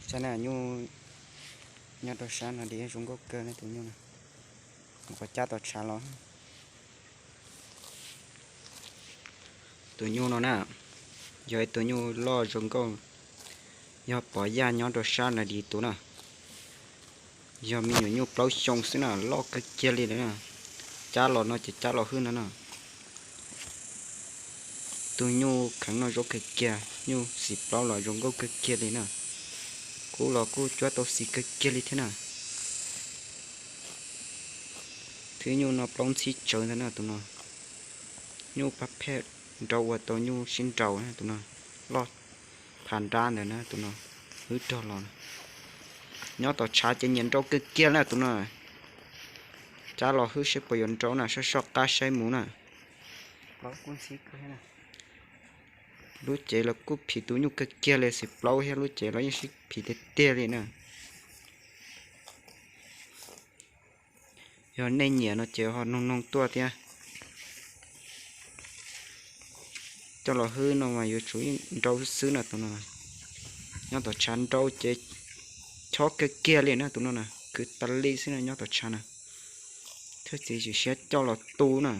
Saib na, nyuj nyob rau sab no di zoo nkauj kawg ne tus nyuj na. Mus qhov cab tau tshav los. Tus nyuj no na, yog ib tug nyuj loj zoo nkauj, yog pov yaj nyob rau sab no di tus na. Yog me nyuam nyuj plaub xyoo xwb na, loj kawg kiag li lawm na. Cab los no ces cab los hwj no na. Tus nyuj kheev noj zaub kawg kiag, nyuj xim plaub los zoo nkauj kawg kiag li na. Kub los kuj cuab tau xis kawg kiag li thiab na. Thwb nyuj no plaub ntxhib tsawv ntag na tus no. Nyuj pab phem nrau ua tau nyuj sib nraus na tus no. Loj phav nrab ntawd na tus no. Hwb rog los. Nyob tom tshav ces nyiam nrau kawg kiag na tus no. Cab los hwb seb puas yuav nrau na, soj soj qab saib mus na. Lub cev los kuj phim tus nyuj kawg kiag li, xim plaub thiab lub cev los yeej sib phim tiag tiag li na. Yog nej nyiam no ces ho noog noog tuaj thiab. Coj los hwb no mas yuav tsum nrau xwb na tus no. Nyob tom tshav nrau ces chob kawg kiag li na tus no na, kwv tas li xwb na nyob tom tshav na. Thwj txiv tsis siab coj los tu na.